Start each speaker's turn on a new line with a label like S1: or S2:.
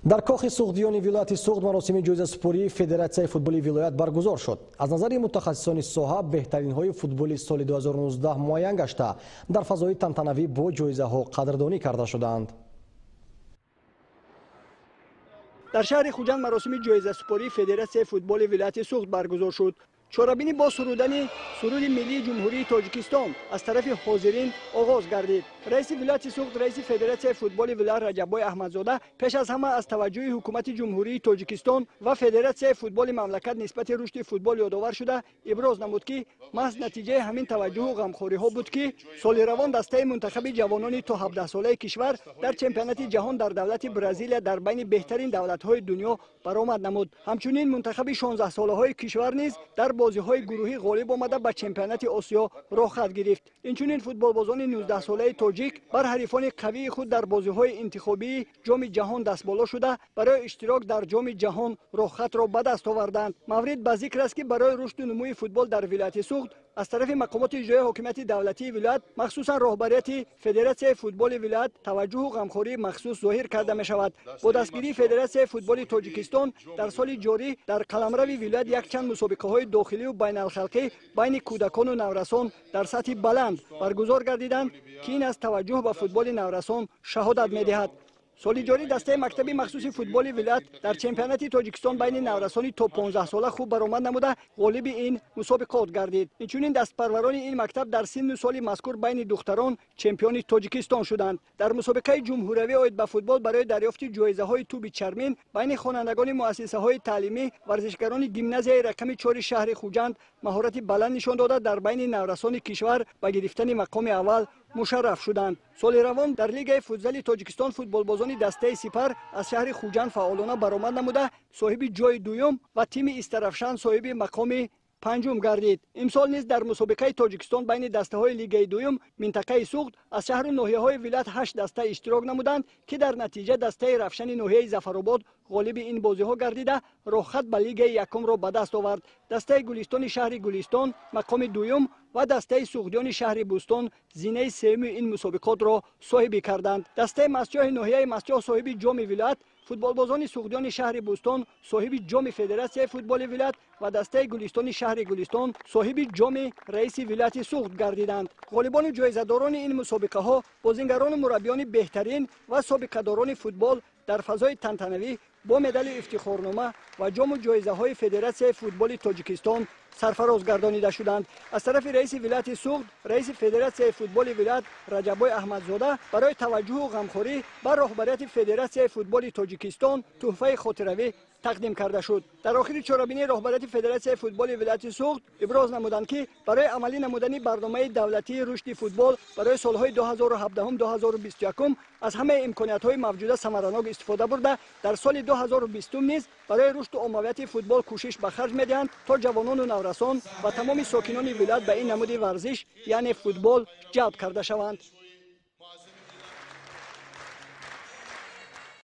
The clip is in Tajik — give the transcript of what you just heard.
S1: Дар кохи Суғдиёни вилояти Суғд маросими ҷоизасупории Федератсияи футболи вилоят баргузор шуд. Аз назари мутахассисони соҳа беҳтаринҳои футболи соли 2019 муайян гашта, дар фазои тантанавӣ бо ҷоизаҳо қадрдонӣ карда шуданд.
S2: Дар шаҳри Хуҷанд маросими ҷоизасупории Федератсияи футболи вилояти Суғд баргузор шуд. Чорабинӣ бо сурудани суруди миллии Ҷумҳурии Тоҷикистон аз тарафи ҳозирин оғоз гардид. Раиси вилояти Суғд, раиси Федератсияи футболи вилоят Раҷаббой Аҳмадзода пеш аз ҳама аз таваҷҷӯҳи ҳукумати Ҷумҳурии Тоҷикистон ва Федератсияи футболи мамлакат нисбати рушди футбол ёдовар шуда, иброз намуд, ки маҳз натиҷаи ҳамин таваҷҷӯҳу ғамхориҳо буд, ки соли равон дастаи мунтахаби ҷавонони то 17-солаи кишвар дар чемпионати ҷаҳон дар давлати Бразилия дар байни беҳтарин давлатҳои дунё баромад намуд. Ҳамчунин мунтахаби 16-солаҳои кишвар низ дар бозиҳои гурӯҳӣ ғолиб омада, ба чемпионати Осиё роҳхат гирифт. Инчунин футболбозони 19-солаи тоҷик бар ҳарифони қавии худ дар бозиҳои интихобии Ҷоми ҷаҳон дастболо шуда, барои иштирок дар Ҷоми ҷаҳон роҳхатро ба даст оварданд. Маврид ба зикр аст, ки барои рушду нумӯи футбол дар вилояти Суғд аз тарафи мақомоти иҷроияи ҳокимияти давлатии вилоят, махсусан роҳбарияти Федератсияи футболи вилоят, таваҷҷӯҳу ғамхории махсус зоҳир карда мешавад. Бо дастгирии Федератсияи футболи Тоҷикистон дар соли ҷорӣ дар қаламрави вилоят якчанд мусобиқаҳои дохилию байналхалқӣ байни кӯдакону наврасон дар сатҳи баланд баргузор гардиданд, ки ин аз таваҷҷӯҳ ба футболи наврасон шаҳодат медиҳад. Соли ҷорӣ дастаи мактаби махсуси футболи вилоят дар чемпионати Тоҷикистон байни наврасони то 15 сола хуб баромад намуда, ғолиби ин мусобиқот гардид. Инчунин дастпарварони ин мактаб дар синну соли мазкур байни духтарон чемпиони Тоҷикистон шуданд. Дар мусобиқаи ҷумҳуриявӣ оид ба футбол барои дарёфти ҷоизаҳои тӯби чармин байни хонандагони муассисаҳои таълимӣ варзишгарони гимназияи рақами 4-и шаҳри Хуҷанд маҳорати баланд нишон дода, дар байни наврасони кишвар ба гирифтани мақоми аввал мушарраф шуданд. Соли равон дар Лигаи футзали Тоҷикистон футболбозони дастаи Сипар аз шаҳри Хуҷанд фаъолона баромад намуда, соҳиби ҷои дуюм ва тими Истаравшан соҳиби мақоми панҷум гардид. Имсол низ дар мусобиқаи Тоҷикистон байни дастаҳои лигаи дуюм минтақаи Суғд аз шаҳру ноҳияҳои вилоят ҳашт даста иштирок намуданд, ки дар натиҷа дастаи Равшани ноҳияи Зафаробод ғолиби ин бозиҳо гардида, роҳхат ба лигаи якумро ба даст овард. Дастаи Гулистони шаҳри Гулистон мақоми дуюм ва дастаи Суғдиёни шаҳри Бӯстон зинаи сеюми ин мусобиқотро соҳибӣ карданд. Дастаи Мастчоҳи ноҳияи Мастчоҳ соҳиби ҷоми вилоят, футболбозони Суғдиёни шаҳри Бӯстон соҳиби ҷоми Федератсияи футболи вилоят ва дастаи Гулистони шаҳри Гулистон соҳиби ҷоми раиси вилояти Суғд гардиданд. Ғолибону ҷоизадорони ин мусобиқаҳо, бозингарону мураббиёни беҳтарин ва собиқадорони футбол дар фазои тантанавӣ бо медали ифтихорнома ва ҷому ҷоизаҳои Федератсияи футболи Тоҷикистон сарфароз гардонида шуданд. Аз тарафи раиси вилояти Суғд, раиси Федератсияи футболи вилоят Раҷаббой Аҳмадзода барои таваҷҷӯҳу ғамхорӣ ба роҳбарияти Федератсияи футболи Тоҷикистон тӯҳфаи хотиравӣ тақдим карда шуд. Дар охири чорабинии роҳбарияти Федератсияи футболи вилояти Суғд иброз намуданд, ки барои амалӣ намудани барномаи давлатии рушди футбол барои солҳои 2017-2021 аз ҳамаи имкониятҳои мавҷуда самаранок истифода бурда, дар соли 2020 низ барои рушду оммавияти футбол кӯшиш ба харҷ медиҳанд, то ҷавонону наврасон ва тамоми сокинони вилоят ба ин намуди варзиш, яъне футбол, ҷалб карда шаванд.